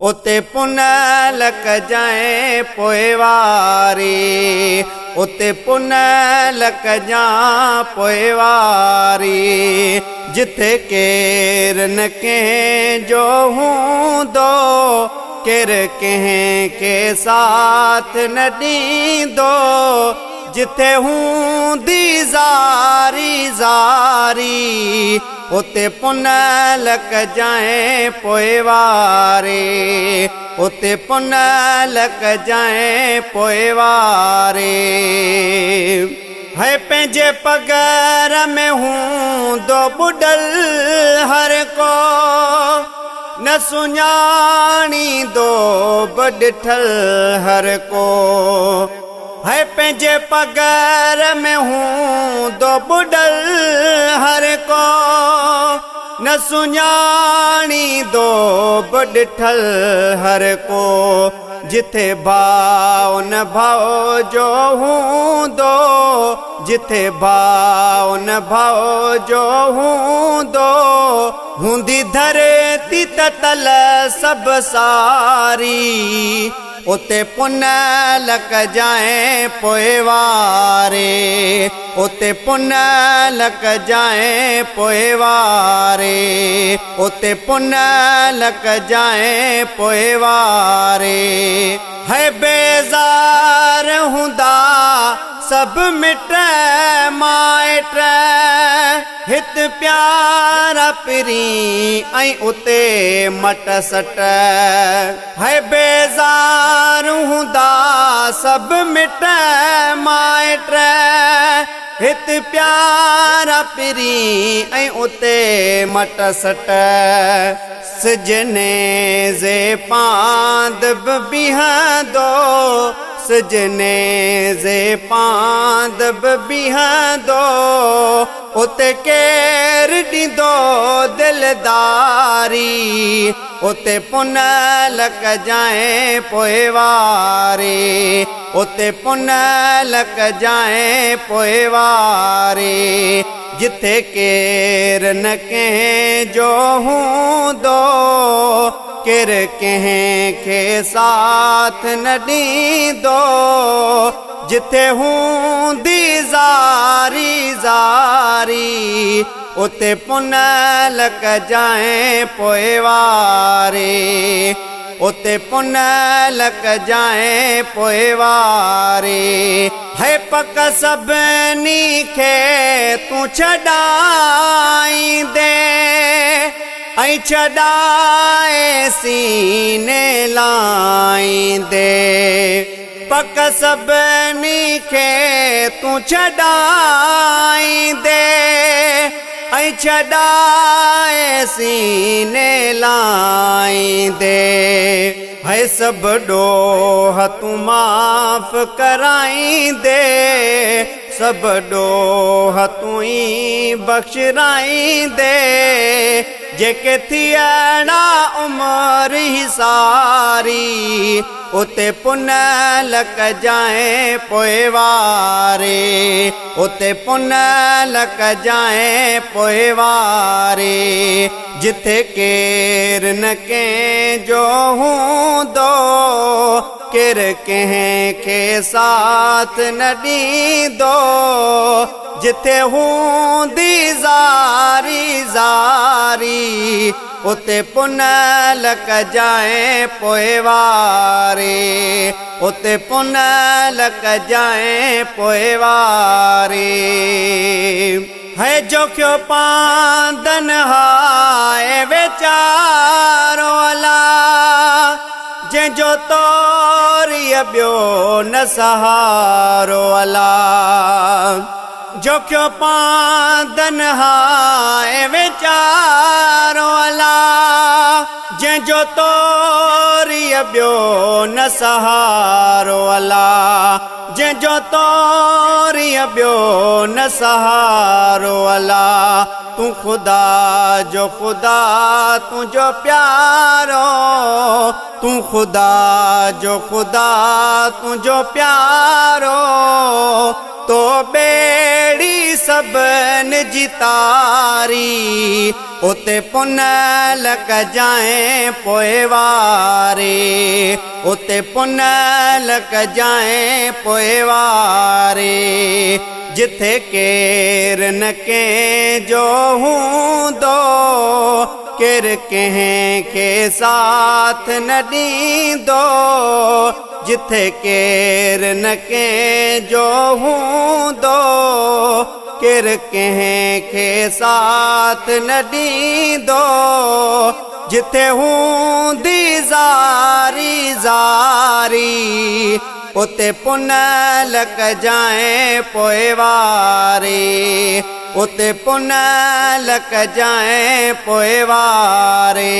اتي پنهل ڪجانء پوئواري، اتي پنهل ڪجان پوئواري، جٿي ڪير نه ڪنهن جو هوندو، ڪير ڪنهن کي ساٿ نه ڏيندو، جٿي هوندي زاري زاري. اتي پنهل ڪجانء پوئواري، اتي پنهل ڪجانء پوئواري. هي پنهنجي پگهر ۾ هوندو ٻڏل هر ڪو، نه سڃاڻيندو به ڏٺل هر ڪو. هي پنهنجي پگهر ۾ هوندو ٻڏل هر ڪو، نه سڃاڻيندو به ڏٺل هر ڪو. جٿي ڀاء نه ڀاء جو هوندو، جٿي ڀاء نه ڀاء جو هوندو، هوندي ڌرتي تتل سڀ ساري. اتي پنهل ڪجانء پوئواري، اتي پنهل ڪجانء پوئواري، اتي پنهل ڪجانء پوئواري. هي بيزار هوندا سڀ مٽ مائٽ، هت پيارا پرين ۽ اتي مٽ سٽ. هي بيزار هوندا سڀ مٽ مائٽ، هت پيارا پرين ۽ اتي مٽ سٽ. سج نيزي پاند به بيهندو، سج نيزي پاند به بيهندو، اتي ڪير ڏيندو دلداري. اتي پنهل ڪجانء پوئواري، اتي پنهل ڪجانء پوئواري، جٿي ڪير نه ڪنهن جو هوندو، ڪير ڪنهن کي ساٿ نه ڏيندو، جٿي هوندي زاري زاري. اتي پنهل ڪجانء پوئواري، اتي پنهل ڪجانء پوئواري. هي پڪ سڀني کي تون ڇڏائيندين، ۽ ڇڏائي سيني لائيندين. پڪ سڀني کي تون ڇڏائيندي، ۽ ڇڏائي سيني لائيندي. هي سڀ ڏوهه تون معاف ڪرائيندي، سڀ ڏوهه تون ئي بخشرائيندي. جيڪي ٿيئڙا عمر هي ساري، اتي پنهل ڪجانء پوئواري، اتي پنهل ڪجانء پوئواري، جٿي ڪير نه ڪنهن جو هوندو، ڪير ڪنهن کي ساٿ نه ڏيندو، جٿي هوندي زاري زاري. اتي پنهل ڪجانء پوئواري، اتي پنهل ڪجانء پوئواري. هي جوکيو پاندن هاء ويچارو الا، جنهن جو توريء ٻيو نه سهارو الا. جوکيو پاندن هاء ويچارو الا، جنهن جو توريء ٻيو نه سهارو الا، جنهن جو توريء ٻيو نه سهارو الا. تون خدا جو خدا تنهنجو پيارو، تون خدا جو خدا تنهنجو پيارو. تو ٻيڙي سڀن جي تاري، اتي پنهل ڪجانء پوئواري، اتي پنهل ڪجانء پوئواري. جٿي ڪير نه ڪنهن جو هوندو، ڪير ڪنهن کي ساٿ نه ڏيندو. جٿي ڪير نه ڪنهن جو هوندو، ڪير ڪنهن کي ساٿ نه ڏيندو. جٿي هوندي زاري زاري، اتي پنهل ڪجانء پوئواري، اتي پنهل ڪجانء پوئواري.